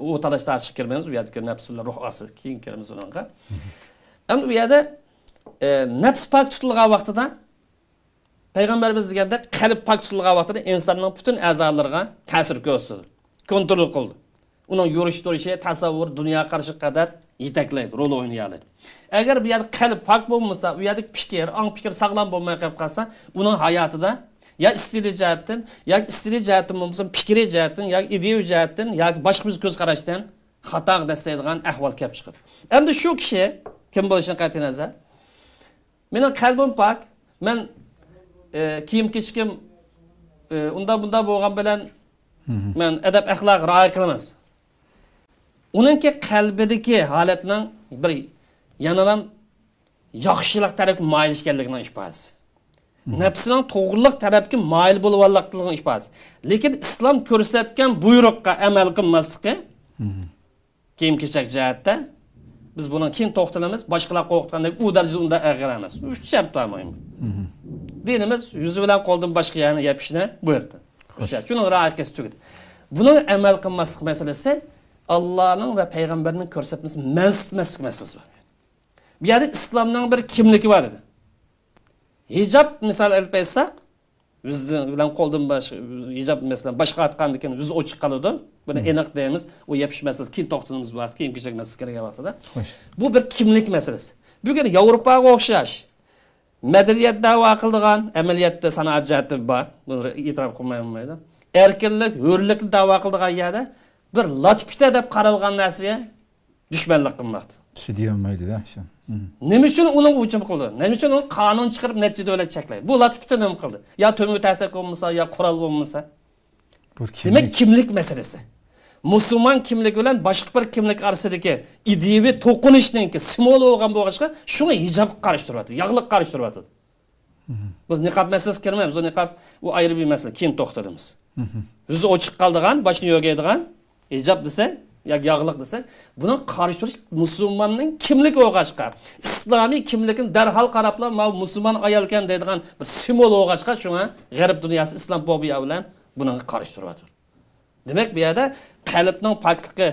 ئۇ تالاش-تارتىشقا كىرمەيمىز، بۇ يەردىكى نەپس بىلەن روھ ئارىسىدا كېيىن كىرىمىز ئۇنىڭغا. ئەمدى بۇ يەردە، ئە، نەپس پاك تۇتۇلغان ۋاقتىدا، پەيغەمبىرىمىز دېگەندەك، قەلب پاك تۇتۇلغان ۋاقتىدا ئىنساننىڭ پۈتۈن ئەزالىرىغا تەسىر كۆرسىتىدۇ، كونترول قىلىدۇ. ئۇنىڭ يۈرۈش-تۇرۇشى، تەسەۋۋۇر، دۇنياغا قارىشىغا قەدەر يېتەكلەيدۇ، رول ئوينىيالايدۇ. ئەگەر بۇ يەردە قەلب پاك بولمىسا، ئۇ يەردىكى پىكىر، ئاڭ-پىكىر ساغلام بولماي قېلىپ قالسا، ئۇنىڭ ھاياتىدا يا ئىستىلى جەھەتتىن، ياكى ئىستىلى جەھەتتىن بولمىسا، پىكرى جەھەتتىن، ياكى ئىدىيەۋى جەھەتتىن، ياكى باشقا بىر كۆز قاراشتىن خاتاغا دەسسەيدىغان ئەھۋال كېلىپ چىقىدۇ. ئەمدى شۇ كىشى كىم بولۇشىدىن قەتئىينەزەر، مېنىڭ قەلبىم پاك، مەن، ئى، كىيىم-كېچىكىم، ئى، ئۇنداق-بۇنداق بولغان بىلەن مەن ئەدەپ-ئەخلاق رىئايە قىلىمەن. ئۇنىڭكى قەلبىدىكى ھالەتنىڭ بىر يەنىلا ياخشىلىق تەرەپكە مايىل ئىكەنلىكىنىڭ ئىپادىسى. نەپسىنىڭ توغرىلىق تەرەپكە مايىل بولۇۋالغانلىقىنىڭ ئىپادىسى. لېكىن ئىسلام كۆرسەتكەن بۇيرۇققا ئەمەل قىلماسلىقى، كىيىم-كېچەك جەھەتتە بىز بۇنىڭ كېيىن توختىلىمىز. باشقىلار قورقۇتقاندەك ئۇ دەرىجىدە ئۇنداق ئېغىر ئەمەس. ئۈچ شەرت بار مۇھىم. دىنىمىز يۈزى بىلەن قولدىن باشقا يەرنى يەپ ئىشنى بۇيرۇدى. ئۈچ شەرت. شۇنىڭ رىئايەت قىلسا تۈگىدى. بۇنىڭ ئەمەل قىلماسلىق مەسىلىسى ئاللانىڭ ۋە پەيغەمبەرنىڭ كۆرسەتمىسىنى مەنسىتمەسلىك مەسىلىسى بار. بۇ يەردە ئىسلامنىڭ بىر كىملىكى بار ئىدى. ھىجاب مىسال ئېلىپ ئېيتساق، يۈزى بىلەن قولدىن باش، ھىجاب مەسىلەن، باشقا ئاتقاندىن كېيىن يۈزى ئوچۇق قالىدۇ. بۇنى ئېنىق دەيمىز. ئۇ يېپىش مەسىلىسى كېيىن توختىلىمىز بۇ ھەقتە، كىيىم-كېچەك مەسىلىسى كىرگەن ۋاقتىدا. خوش. بۇ بىر كىملىك مەسىلىسى. بۈگۈن ياۋروپاغا ئوخشاش مەدەنىيەت دەۋا قىلىدىغان، ئەمەلىيەتتە سانائەت جەھەتتە بار، بۇنى ئېتىراپ قىلماي بولمايدۇ. ئەركىنلىك، ھۆرلۈكنى دەۋا قىلىدىغان يەردە بىر لاتپىتە دەپ قارالغان نەرسىگە دۈشمەنلىك قىلماقتا. چىدىيالمايدۇ-دە شۇ. نېمە ئۈچۈن ئۇنىڭغا ھۇجۇم قىلىدۇ؟ نېمە ئۈچۈن ئۇنى قانۇن چىقىرىپ نەچچە دۆلەت چەكلەيدۇ؟ بۇ لاتپىتە نېمە قىلدى؟ يا تۆمۈر تەرسەك بولمىسا، يا قورال بولمىسا. بۇ دېمەك، كىملىك مەسىلىسى. مۇسۇلمان كىملىكى بىلەن باشقا بىر كىملىك ئارىسىدىكى ئىدىيىۋى توقۇنۇشنىڭكى سىمۋولى بولغان بولغاچقا، شۇڭا ھىجابقا قارشى تۇرۇۋاتىدۇ، ياغلىققا قارشى تۇرۇۋاتىدۇ. بىز نىقاب مەسىلىسىگە كىرمەيمىز، ئۇ نىقاب، ئۇ ئايرى بىر مەسىلە، كېيىن توختىلىمىز. يۈزى ئوچۇق قالىدىغان، باشنى يۆگەيدىغان ھىجاب دېسەك ياكى ياغلىق دېسەك، بۇنىڭ قارشى تۇرۇش مۇسۇلماننىڭ كىملىكى بولغاچقا، ئىسلامىي كىملىكىنى دەرھال قاراپلا، ماۋۇ مۇسۇلمان ئايالكەن دەيدىغان بىر سىمۋول بولغاچقا، شۇڭا غەرب دۇنياسى ئىسلامفوبىيە بىلەن بۇنىڭغا قارشى تۇرۇۋاتىدۇ. دېمەك، بۇ يەردە قەلبنىڭ پاكلىقى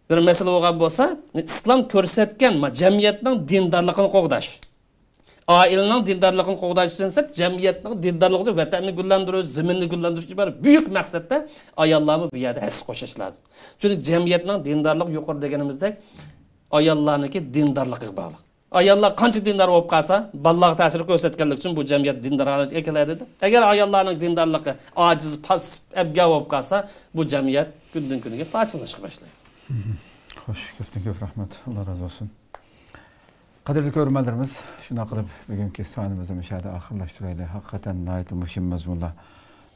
بىر مەسىلە بولغان بولسا، ئىسلام كۆرسەتكەن ما-، جەمئىيەتنىڭ دىندارلىقىنى قوغداش، ئائىلىنىڭ دىندارلىقىنى قوغداش دېسەك، جەمئىيەتنىڭ دىندارلىقى، ۋەتەننى گۈللەندۈرۈش، زېمىننى گۈللەندۈرۈش ئىبارەت بۈيۈك مەقسەتتە ئاياللارمۇ بۇ يەردە ھەسسە قوشۇش لازىم. چۈنكى جەمئىيەتنىڭ دىندارلىقى يۇقىرى دېگىنىمىزدەك، ئاياللارنىڭكى دىندارلىقىغا باغلىق. ئاياللار قانچە دىندار بولۇپ قالسا، بالىلارغا تەسىر كۆرسەتكەنلىكى ئۈچۈن بۇ جەمئىيەت دىندار ھالەتكە كېلەيدۇ. ئەگەر ئاياللارنىڭ دىندارلىقى ئاجىز، پاسسىپ، ئەبگە بولۇپ قالسا، بۇ جەمئىيەت كۈندىن-كۈنگە پارچىلىنىشقا باشلايدۇ. خوش، كۆپتىن كۆپ رەھمەت. ئاللا رازى بولسۇن. قەدىرلىك كۆرۈرمەنلىرىمىز، شۇنداق قىلىپ بۈگۈنكى سانىمىزنى مۇشۇ يەردە ئاخىرلاشتۇرايلى. ھەقىقەتەن ناھايىتى مۇھىم مەزمۇنلار،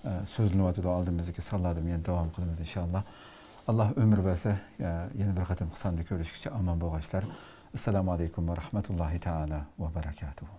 ئە، سۆزلىنىۋاتىدۇ. ئالدىمىزدىكى سانلاردىمۇ يەنە داۋام قىلىمىز ئىنشائاللا. ئاللا ئۆمۈر بەرسە، ئە، يەنە بىر قېتىمقى ساندا كۆرۈشكىچە ئامان بولغايسىلەر. ئەسسالامۇ ئەلەيكۇم ۋە رەھمەتۇللاھى تەئالا ۋە بەرەكاتۇھۇ.